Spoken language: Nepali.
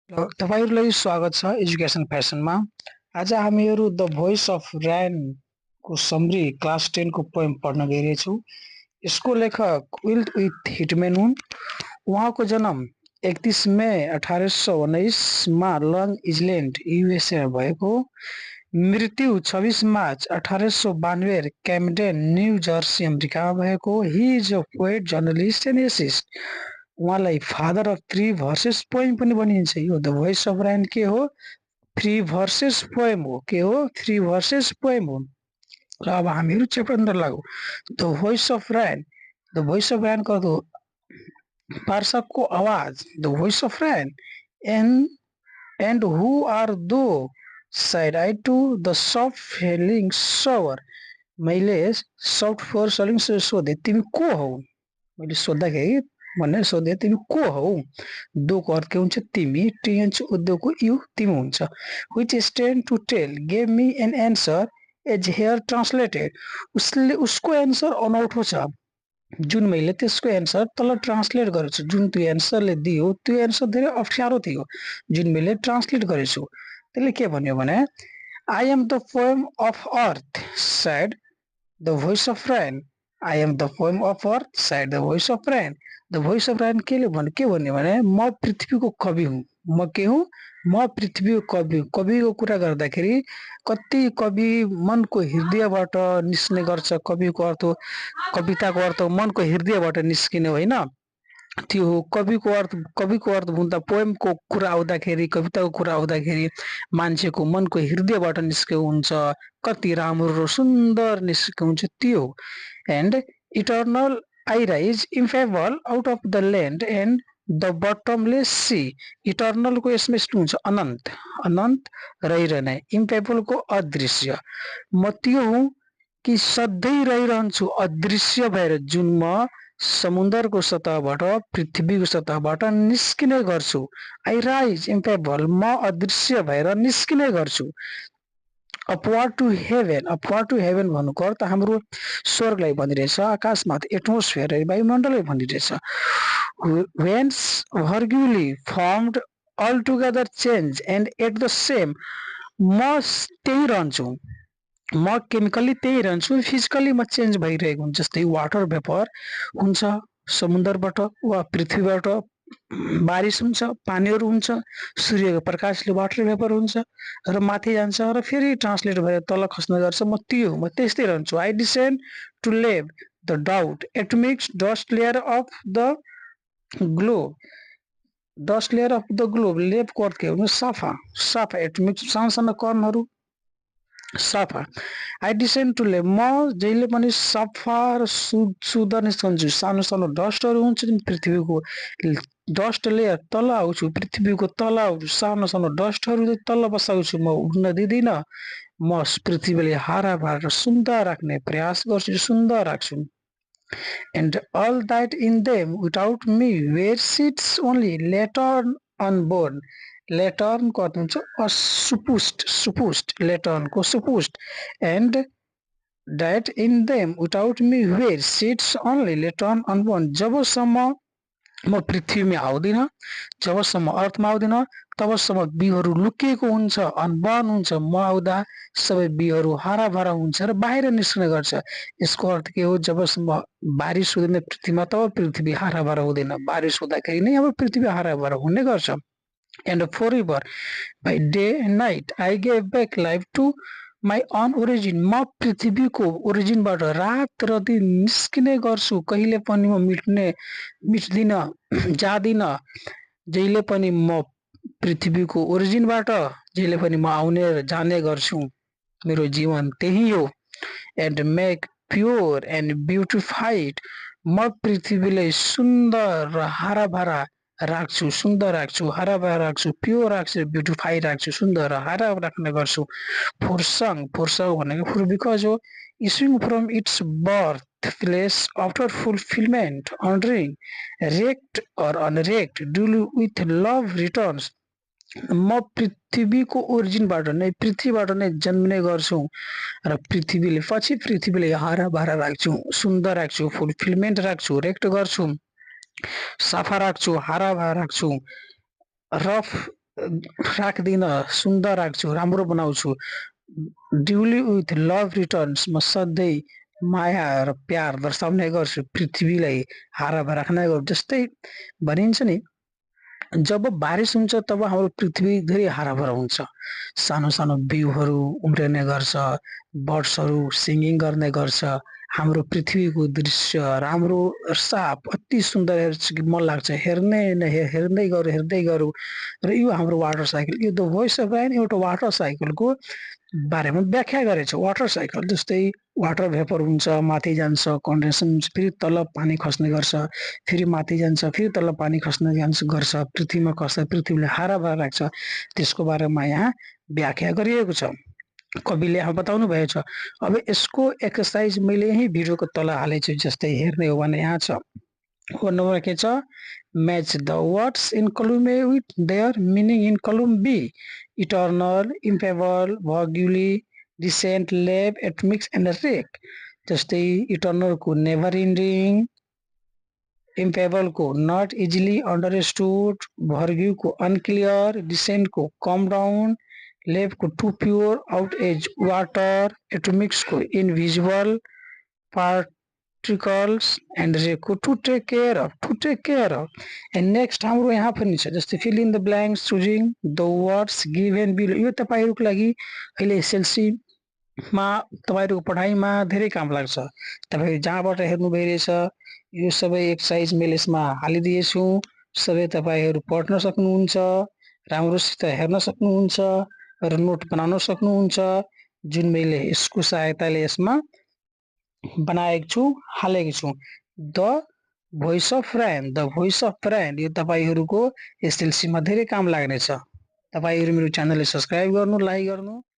तपाईहरुलाई स्वागत छ एजुकेसन फ्यासनमा। आज हामीहरू द भोइस अफ ऱ्यान को समरी क्लास 10 को पोएम पढ्न गइरहेछौँ। यसको लेखक विल्ट विथ हिटम्यान हुन्। उहाँको जन्म 31 मे 1819 मा लङ आइल्यान्ड युएसए भएको। मृत्यु 26 मार्च 1892 क्याम्डेन न्यू जर्सी अमेरिकामा भएको। He is a poet, journalist and essayist. उहाँलाई father of free verses poem पनि भनिन्छ। यो द भोइस अफ ऱ्यान के हो? थ्री भर्सेस पोएम हो। के हो? थ्री भर्सेस पोएम हो। र अब हामीहरू च्याप्टर नम्बर लागौ। The voice of rain. The voice of rain को पार्षदको आवाज, the voice of rain. And who are thou said I to the soft falling shower. मैले सफ्ट फोर सलिङ सोधे, तिमी को हौ? मैले सोद्धाखेरि भनेर सोधे, तिमी को हौ? दोको अर्थ के हुन्छ? तिमी। टी हुन्छ उद्योगको यु, तिमी हुन्छ। Which stand to tell gave me an answer as here translated. उसले उसको एन्सर अनौठो छ, जुन मैले त्यसको एन्सर तल ट्रान्सलेट गरेछु। जुन त्यो एन्सरले दियो त्यो एन्सर धेरै अप्ठ्यारो थियो, जुन मैले ट्रान्सलेट गरेछु। त्यसले के भन्यो भने, I am the poem of earth said the voice of rain. I am the poem of earth said the voice of rain. The voice of rain के भन्यो भने, म पृथ्वीको कवि हुँ। म के हुँ? म पृथ्वीको कवि हुँ। कविको कुरा गर्दाखेरि कति कवि मनको हृदयबाट निस्किने गर्छ। कविको अर्थ, कविताको अर्थ मनको हृदयबाट निस्किने होइन, त्यो हो कविको अर्थ। कविको अर्थ भन्दा पोएमको कुरा आउँदाखेरि, कविताको कुरा आउँदाखेरि मान्छेको मनको हृदयबाट निस्केको हुन्छ। कति राम्रो सुन्दर निस्केको हुन्छ, त्यो हो। And eternal I rise impalpable out of the land and the bottomless sea. इटर्नलको यसमा यस्तो हुन्छ, अनन्त, अनन्त रहिरहने। इम्फेबलको अदृश्य। म त्यो हुँ कि सधैँ रहिरहन्छु अदृश्य भएर, जुन म समुद्रको सतहबाट, पृथ्वीको सतहबाट निस्किने गर्छु। आई राइज इम्फेबल, म अदृश्य भएर निस्किने गर्छु। Upward to heaven. Upward to heaven भन्नुको अर्थ हाम्रो स्वर्गलाई भनिरहेछ, आकाशमाथि, एटमोस्फियर, वायुमण्डललाई भनिरहेछ। Whence vaguely formed altogether change and at the same. म त्यही रहन्छु, म केमिकली त्यही रहन्छु, फिजिकली म चेन्ज भइरहेको हुन्छ। जस्तै वाटर भेपर हुन्छ समुद्रबाट वा पृथ्वीबाट, बारिस हुन्छ, पानीहरू हुन्छ, सूर्यको प्रकाशले वाटर भेपर हुन्छ र माथि जान्छ र फेरि ट्रान्सलेट भएर तल खस्ने गर्छ। म त्यो, म त्यस्तै रहन्छु। I descend to lave the डाउट atomies dust layer of the globe. Dust layer of the globe, लेबको अर्थ के हो? सफा, सफा एटमिक्स, सानो सानो कणहरू, सफा। आई डिसेन्ड टु लिभ, म जहिले पनि सफा र शुद्ध निस्कन्छु। सानो सानो डस्टहरू हुन्छ, जुन पृथ्वीको डस्ट लेयर तल आउँछु, पृथ्वीको तल आउँछु, सानो सानो डस्टहरू तल बसाउँछु। म उड्न दिँदिनँ। म पृथ्वीले हारा भरा सुन्दर राख्ने प्रयास गर्छु, सुन्दर राख्छु। And all that in them without me were seeds only latent unborn. Latent को अर्थ हुन्छ सुपुष्ट, सुपुष्ट, लेटर्न को सुपुष्ट। And that in them without me were seeds only latent unborn. जबसम्म म पृथ्वीमा आउँदिन, जबसम्म अर्थमा आउँदिन, तबसम्म बिउहरू लुकिएको हुन्छ, अनबर्न हुन्छ। म आउँदा सबै बिउहरू हराभरा हुन्छ र बाहिर निस्कने गर्छ। यसको अर्थ के हो? जबसम्म बारिस हुँदैन पृथ्वीमा, तब पृथ्वी हराभरा हुँदैन। बारिस हुँदाखेरि नै अब पृथ्वी हराभरा हुने गर्छ। And forever by day and night I gave back life to my own origin। म पृथ्वीको ओरिजिनबाट रात र दिन निस्किने गर्छु। कहिले पनि म मिट्दिन, जादिन। जहिले पनि म पृथ्वीको ओरिजिनबाट जहिले पनि म आउने र जाने गर्छु। मेरो जीवन त्यही हो। And make pure and beautified. म पृथ्वीलाई सुन्दर र हराभरा राख्छु, सुन्दर राख्छु, हराभरा राख्छु, प्योर राख्छु, ब्युटिफाई राख्छु, सुन्दर हरा राख्ने गर्छु। फोर सङ, फोर सङ भनेको फोर बिकज हो, issuing from its birth place after fulfilment wandering reck'd or unreck'd duly with love returns. म पृथ्वीको ओरिजिनबाट नै, पृथ्वीबाट नै जन्मिने गर्छु र पृथ्वीले हराभरा राख्छु, सुन्दर राख्छु, फुलफिलमेन्ट राख्छु, रेक्ट गर्छु, सफा राख्छु, हराभरा राख्छु, रफ राख्दिन, सुन्दर राख्छु, राम्रो बनाउँछु। ड्युली विथ लभ रिटर्न्स म सधैँ माया र प्यार दर्शाउने गर्छु पृथ्वीलाई हराभरा राख्ने गर्छु। जस्तै भनिन्छ नि जब बारिस हुन्छ तब हाम्रो पृथ्वी धेरै हराभरा हुन्छ। सानो-सानो बिउहरू उम्रिने गर्छ, बर्ड्सहरू सिङ्गिङ गर्ने गर्छ। हाम्रो पृथ्वीको दृश्य राम्रो साफ अति सुन्दर हेर्छ कि मन लाग्छ हेर्ने न हेर्दै गरौँ र यो हाम्रो वाटर साइकल यो द भोइस अफ रेन एउटा वाटर साइकलको बारेमा व्याख्या गरेछ। वाटर साइकल जस्तै वाटर भेपर हुन्छ, माथि जान्छ, कन्डेन्सन हुन्छ, फेरि तल पानी खस्ने गर्छ, फेरि माथि जान्छ, फेरि तल पानी खस्ने गर्छ, पृथ्वीमा खस्छ, पृथ्वीलाई हराभरा राख्छ। त्यसको बारेमा यहाँ व्याख्या गरिएको छ। कविले यहाँ बताउनु भएको छ। अब यसको एक्सरसाइज मैले यही भिडियोको तल हालेछु जस्तै हेर्ने हो भने यहाँ छ। को नम्बर के छ म्याच द वर्ड्स इन कलम ए विथ देयर मिनिङ इन कलम be eternal इम्पेबल भग्युली recent lab एटमिक्स and rake. जस्तै इटर्नलको never ending, इम्पेबलको not easily understood, भर्ग्युको unclear, रिसेन्टको come down, लेबको to pure out as water, एटमिक्सको इनभिजिबल particles and रेको to take care of. And next हाम्रो यहाँ पनि छ जस्तै fill in the blanks choosing the words given below. यो तपाईँहरूको लागि अहिले एसएलसीमा तपाईँहरूको पढाइमा धेरै काम लाग्छ। तपाईँ जहाँबाट हेर्नु भइरहेछ यो सबै एक्सर्साइज मैले यसमा हालिदिएछु। सबै तपाईँहरू पढ्न सक्नुहुन्छ, राम्रोसित हेर्न सक्नुहुन्छ र नोट बनाउन सक्नुहुन्छ, जुन मैले यसको सहायताले यसमा बनाएको छु, हालेको छु। द भोइस अफ रेन यो तपाईँहरूको एसएलसीमा धेरै काम लाग्नेछ। तपाईँहरू मेरो च्यानललाई सब्सक्राइब गर्नु, लाइक गर्नु।